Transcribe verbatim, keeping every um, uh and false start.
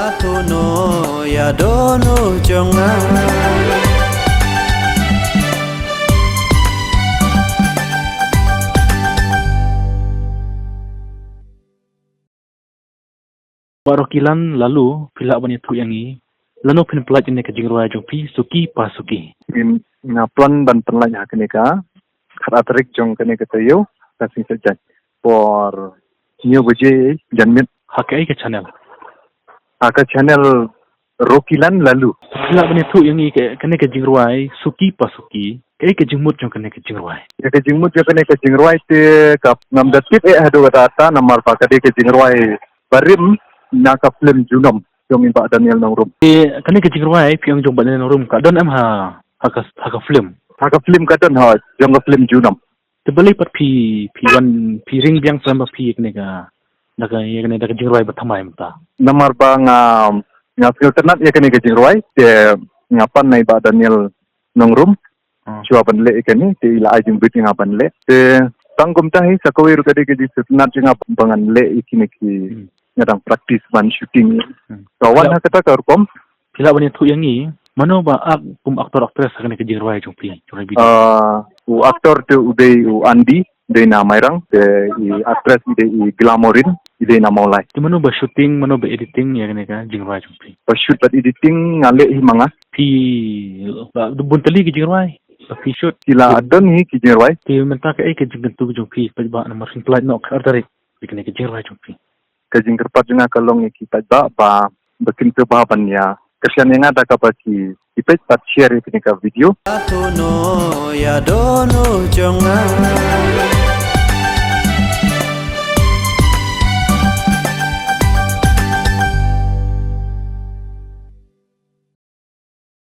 Dono, ïa dono jong nga. Baroh ki lan lalu phi lah ban ïathuh ïa ngi lano phin pynlait ïa kane ka jingrwai jong phi Suki Pa Suki. Nga plan ban pynlait ha kane ka khatar tarik jong kane ka taïew ka sngi Saitjaiñ por hynñiew baje janmiet. Ha kaei ka channel? Ha ka channel Rokilan Lalu. Phi lah ban ïathuh ïa ngi ka, kane ka jingrwai Suki Pa Suki, kaei ka jingmut jong kane ka jingrwai? Ïa ka jingmut jong kane ka jingrwai te ka ngam da tip eh haduh katta katta namar ba ka dei ka jingrwai barim na ka film Junom jong i Bah Daniel Nongrum. Te kane ka jingrwai phi ong jong Bah Daniel Nongrum ka don em ha, ha ka, ha ka film? Ha ka film ka don ha, jong ka film Junom. Te balei pat phi, phi wan, phi ring biang shuwa ba phi ïa kane ka, da ka, ïa kane da ka jingrwai ba thymmai mynta? Namar ba nga, nga sngewtynnat ïa kane ka jingrwai, te nga pan na i Bah Daniel Nongrum. Hmm. Shuwa ban leh ïa kane, te i la ai jingbit ïa nga ban leh. Te tang kumta hi sa kawei ruh ka dei ka jingsngewtynnat jong nga ba ngan leh ïa kine ki, hmm, nga dang practice ban shooting. Hmm. Ka wan ha kata ka rukom. Phi lah ban ïathuh ïa ngi mano ba act kum actor actress ha kane ka jingrwai jong phi, jong Rabi? Ah, u actor te u dei u Andy, dei na Mairang, te i actress i dei i Glamorin, i dei na Mawlai. Te mano ba shooting, mano ba editing ïa kane ka jingrwai jong phi? Ba shoot bad editing nga leh hi ma nga. Phi, ba bun tylli ki jingrwai ba phi shoot? Ki la don hi ki jingrwai. Te mynta kaei ka jingkyntu jong phi paidbah namar phin pynlait noh khatar tarik ïa kane ka jingrwai jong phi? Ka jingkyrpad jong nga ka long ïa ki paidbah ba, ba kin sngewbha ban ïa kyrshan ïa nga da kaba ki, ki peit bad share ïa kane ka video. Dono, ïa dono jong nga.